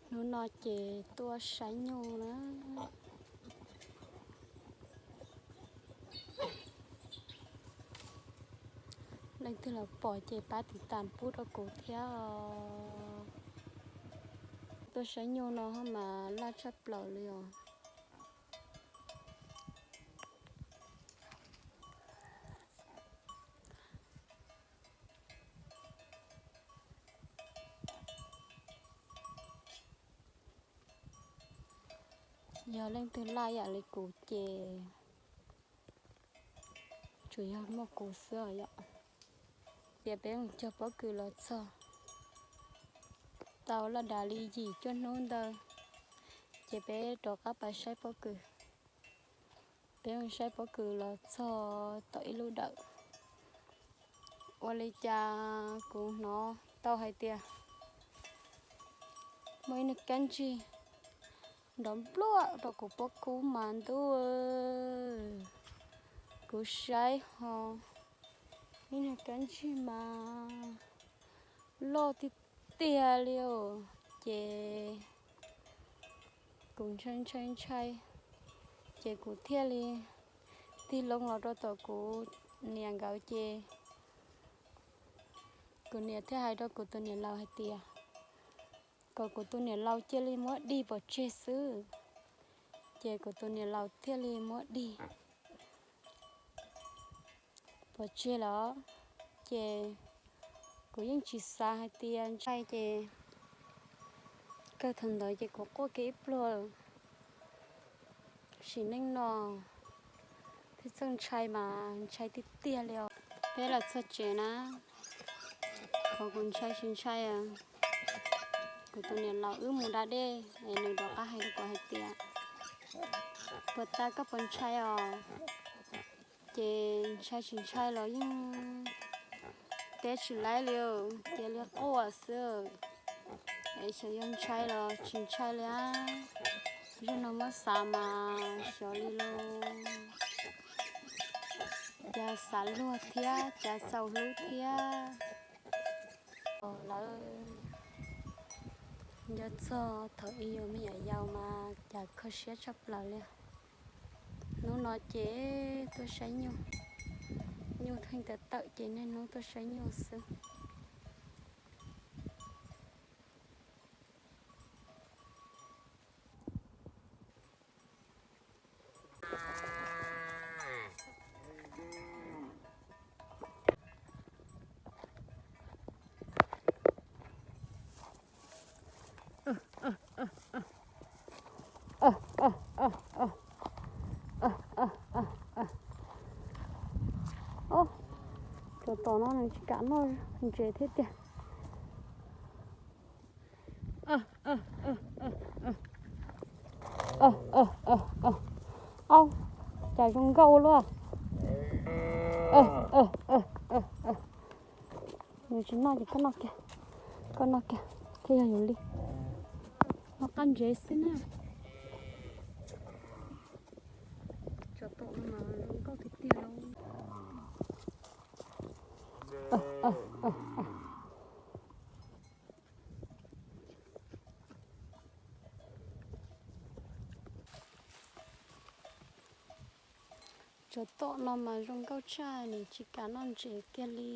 Hnub no ces tuaj saib nyuj na. Leej twg los pom ces pab tiv tas pub rau kuv thiab os. Tuaj saib nyuj no mas laj tshaj plaws li os. Yog leej twg laj yam li kuv ces tsuas yog muaj kuv xwb os yom. Tias peb mus cog pob kws los txog tau laj dav li yim cuaj hnub ntawd, ces peb rov qab pais saib pob kws. Peb mus saib pob kws los txog tom ib lub dawm. Ua li cas kuv hnov tau hais tias muaj ib niag kab ntsig nrov npluaj rau kuv pob kws mas ntuj, kuv saib ho ib niag kab ntsig mas loj tiag tiag li os. Ces kuv ntshai ntshai ntshai, ces kuv thiaj li tig loo los rau tom kuv niam nkawd ces kuv niam thiaj hais rau kuv tus niam laus hais tias kom kuv tus niam laus cia li muab dig pov tseg xwb. Ces kuv tus niam laus thiaj li muab dig pov tseg lawm. Ces kuv yeej tsis xav hais tias ntshai ces kawg thaum ntawd ces kuv quaj kiag ib pliag. Sim neej no thiaj txawj ntshai mas ntshai tiag tiag li os. Peb los txog tsev na, qhov kuv ntshai tsis ntshai, kuv tus niam laus wb mus da dej es nws rov qab hais rau kuv hais tias puas tas koj puas ntshai os? Ces ntshai tsis ntshai los yeej teb tsis laib li, cia li quaj xwb. Es xyov yog ntshai los tsis ntshai li. Zaum no muab xav mas xyov li lauj, cas xav luag thiab cas txaus hlub thiab. Lawv nco txog thaum ub yus me nyuam yaus mas cas kho siab tshaj plaws li. Hnub no ces tuaj saib nyuj, nyuj theej tawm tawm ces niaj hnub tuaj saib nyuj xwb. Cov tom no nws tsis kam noj ntses thiab tiag. Au, cas zoo nkauj ua luaj. Nws tsis noj ces koj noj kiag, koj noj kiag thiaj yog yus li. Noj qab ntsev xwb na. Cov tom no mas zoo nkauj tiag tiag lauj. Cov tom no mas zoo nkauj tshaj, nws tsis kam noj ntses kiag li.